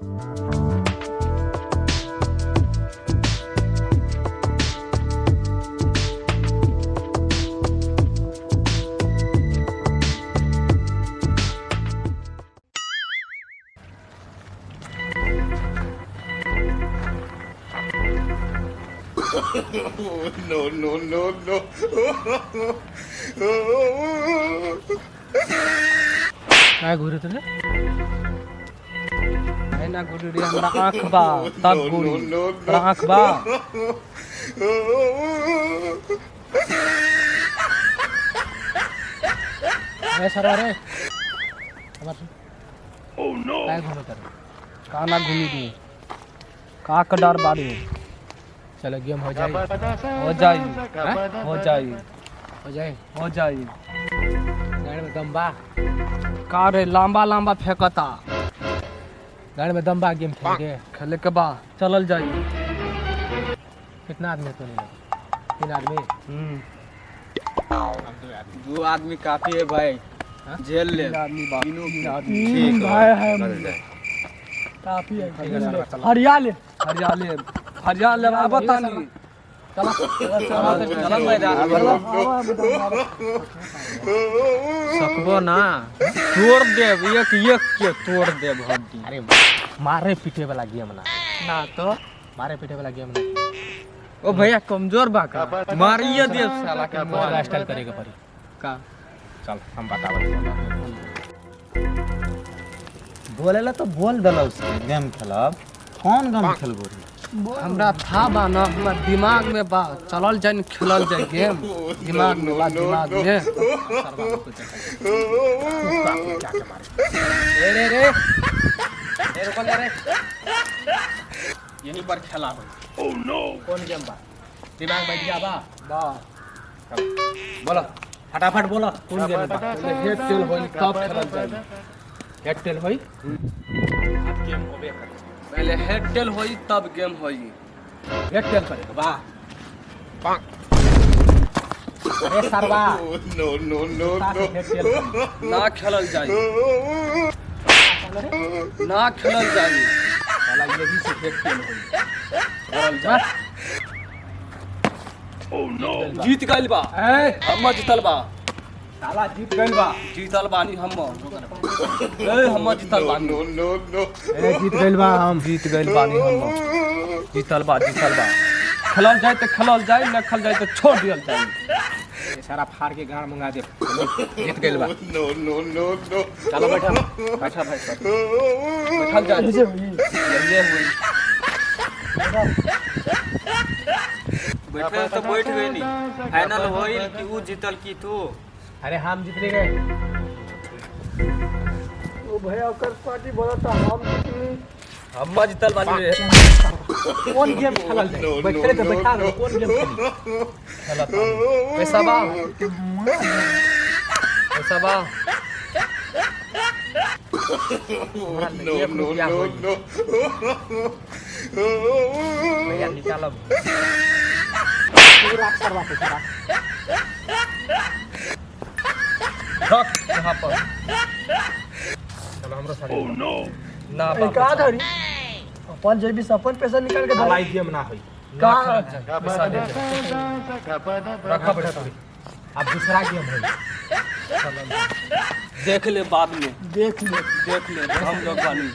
No, no, no, no. काय घूरे रे ना घूरी रे, हमरा आँख बा तब घूरी। तोरा आँख बा? अरे सर, अरे हमर काय घूमे तर का ना घूमी दी, का के डर बाड़ी। चलो गेम हो जाए, हो जाई, हो जाई, हो जाए, हो जाई। गाड़ी में दम बा का रे? लंबा लंबा फेंकता। गाड़ी में दम बा गेम खेल के? खेले के बा, चलल जाई। कितना आदमी है? तो नहीं, तीन आदमी। दो आदमी काफी है भाई, झेल ले। तीन आदमी बा, तीन आदमी। ठीक भाई है, काफी है। हरियाले हरियाले, हरियाले अब तानी। चला चल मैदान। सकबो ना, तोड़ देब, एक एक के तोड़ देब हड्डी। अरे मारे पीटे वाला गेम ना। ना तो मारे पीटे वाला गेम ना। ओ भैया कमजोर बा का, मारिए देब साला के। दूसरा स्टाइल करेगा पड़ी। का? चल, हम बतावत। बोलेला तो बोल देला उसके, गेम खेलब। कौन गेम खेलबो रे? हमरा था बा ना, हमरा दिमाग में बा, चलल जाए न, खेलल जाए गेम। दिमाग में बा, दिमाग में। रे रे रे रे, रुकल जा रे, यहीं पर खेला हो। कौन गेम बा? दिमाग बैठ गया बा? बा। बोलो, फटाफट बोलो, कौन गेम बा? पहले हेड टेल होई तब खेलल जाए। हेड टेल होई, अब गेम होबे करे। पहले हेड टेल होई तब गेम होई। हेड टेल करेगा बा। अरे सरवा। No, no, no, no. Head tail ना खेलल जाए, ना खेलल जाए साला, यही से हेड टेल होई। खेलल जा। जीत गइल बा। ए। हम जीतल बा। साला जीत गइल बा। जीतल बानी हम। ए, हम जीतल बानी। No, no, no. ए, जीत गइल बा हम। जीत गइल बानी हम। जीतल बा, जीतल बा। खेलल जाए तो खेलल जाए, न खेल जाए तो छोड़ दियल जाए। ये सारा फाड़ के गाड़ मंगा दे। जीत गइल बा। No, no, no, no. चलो बैठा, बैठा भाई साहब, बैठल जाए। यही हुई। बैठे तो बैठ गइली, फाइनल होइल कि ऊ जीतल कि तू? अरे हम जीतले गए। ओ भैया, ओकर पार्टी बोला था, हम जीतनी। हम जीतल बानी रे। कौन गेम खेलल जाए? बैठले तो बैठा दो। कौन गेम खेली? खेलत पैसा बा, पैसा बा। No, no, no, no. भैया निकालब। तू राख सरवा, पैसा राख, रख यहाँ पर। चलो, हमरो सारे ना बा। का धरी? अपन जेबी से अपन पैसा निकाल के साला धरी। ई गेम ना होई। का? पैसा दे दे, रखा पैसा। अब दूसरा गेम होई। देख ले बाद में। देख ले। देख ले, हम लोग बानी।